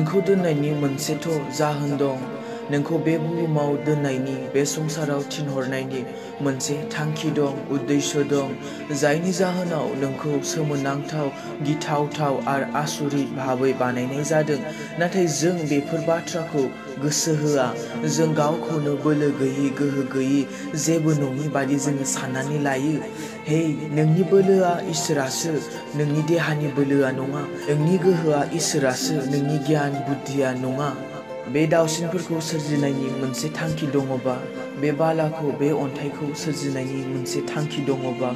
नोंखौ दोननायनि मोनसेथ' जाहोन दं। नोंखौ बे बुहुमाव दोननायनि, बे संसाराव थिनहरनायनि मोनसे थांखि दं, उद्देश्य दं, जायनि जाहोनाव नोंखौ सोमोनांथाव, गिथावथाव आरो आसुरित भाबै बानायनाय जादों। नाथाय जों बेफोर बाथ्राखौ गोसो होआ। जों गावखौनो बोलो गैयै, गोहो गैयै, जेबो नङि बादि जोङो साननानै लायो। हे, नोंनि बोलोआ इसोरासो, नोंनि देहानि बोलोआ नङा। नोंनि गोहोआ इसोरासो, नोंनि गियान बुद्धिया नङा। बे दावसिनफोरखौ सोरजिनायनि मोनसे थांखि दङबा, बे बालाखौ, बे अन्थाइखौ सोरजिनायनि मोनसे थांखि दङबा,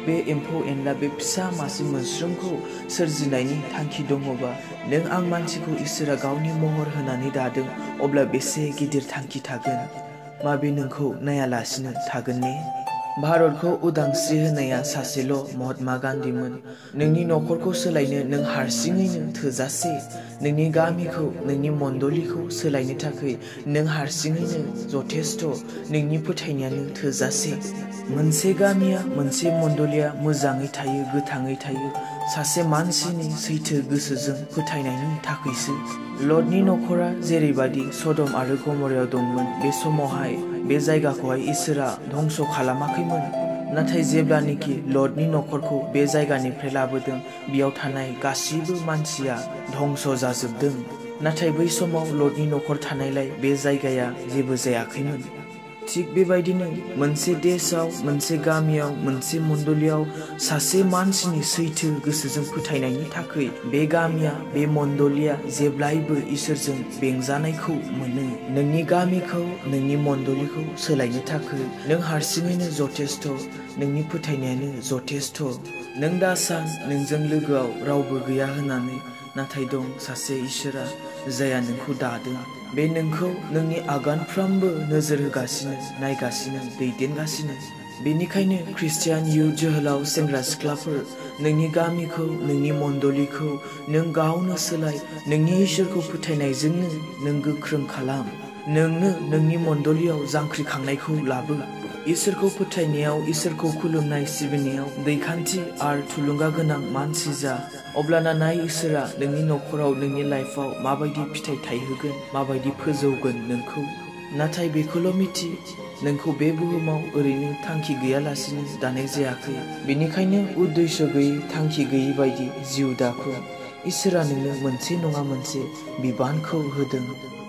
बे एम्फौ एनला, बे फिसा मासे मोस्रोमखौ सोरजिनायनि थांखि दङबा, नों आं मानसिखौ इसोरा गावनि महर होनानै दादों, अब्ला बेसे गिदिर थांखि थागोन। मा बे नोंखौ नायालासिनो थागोन ने? भारतखौ उदांस्रि होनाया सासेल' महात्मा गान्धीमोन। नोंनि न'खरखौ सोलायनो नों हारसिङैनो थोजासे। नोंनि गामिखौ, नोंनि मण्डलीखौ सोलायनो थाखाय नों हारसिङैनो जथेस्ट'। नोंनि फोथायनायानो थोजासे। मोनसे गामिया, मोनसे मण्डलीया मोजाङै थायो, गोथाङै थायो सासे मानसिनि सैथो गोसोजों फोथायनायनि थाखैसो। ल'टनि न'खरा जेरैबादि सदम आरो गमरायाव दंमोन, बे समावहाय बे जायगाखौहाय इसोरा धंस खालामाखैमोन। नाथाय जेब्लानोखि ल'टनि न'खरखौ बे जायगानिफ्राय लाबोदों, बेयाव थानाय गासैबो मानसिया धंस जाजोबदों। नाथाय बै समाव ल'टनि न'खर थानायलाय बे जायगाया जेबो जायाखैमोन। थिग बेबायदिनो मोनसे देशआव, मोनसे गामियाव, मोनसे मण्डलीयाव सासे मानसिनि सैथो गोसोजों फोथायनायनि थाखै बे गामिया, बे मण्डलीया जेब्लायबो इसोरजों बेंजानायखौ मोनो। नोंनि गामिखौ, नोंनि मण्डलीखौ सोलायनो थाखै नों हारसिङैनो जथेस्ट'। नोंनि फोथायनायानो जथेस्ट'। नों दा सान नोंजों लोगोआव रावबो गैया होननानै, नाथाय दं सासे इसोरा, जायहा नोंखौ दादों। बे नोंखौ नोंनि आगानफ्रामबो नोजोर होगासिनो, नायगासिनो, दैदेनगासिनो। बेनिखायनो ख्रिस्टियान इयुथ जोहोलाव, सेंग्रा सिख्लाफोर, नोंनि गामिखौ, नोंनि मण्डलीखौ नों गावनो सोलाय। नोंनि इसोरखौ फोथायनायजोंनो नों गोख्रों खालाम। नोंनो नोंनि मण्डलीयाव जांख्रिखांनायखौ लाबो। इसोरखौ फोथायनायाव, इसोरखौ खुलुमनाय सिबिनायाव दैखान्थि आरो थुलुंगा गोनां मानसि जा। अब्लाना नाय इसोरा नोंनि न'खराव, नोंनि लाइफआव माबायदि फिथाइ थायहोगोन, माबायदि फोजौगोन नोंखौ। नाथाय बेखौल' मिथि, नोंखौ बे बुहुमाव ओरैनो थांखि गैयालासिनो दानाय जायाखै। बेनिखायनो उद्देश्य गैयै, थांखि गैयै बायदि जिउ दाफुं। इसोरा नोंनो मोनसे नङा मोनसे बिबानखौ होदों।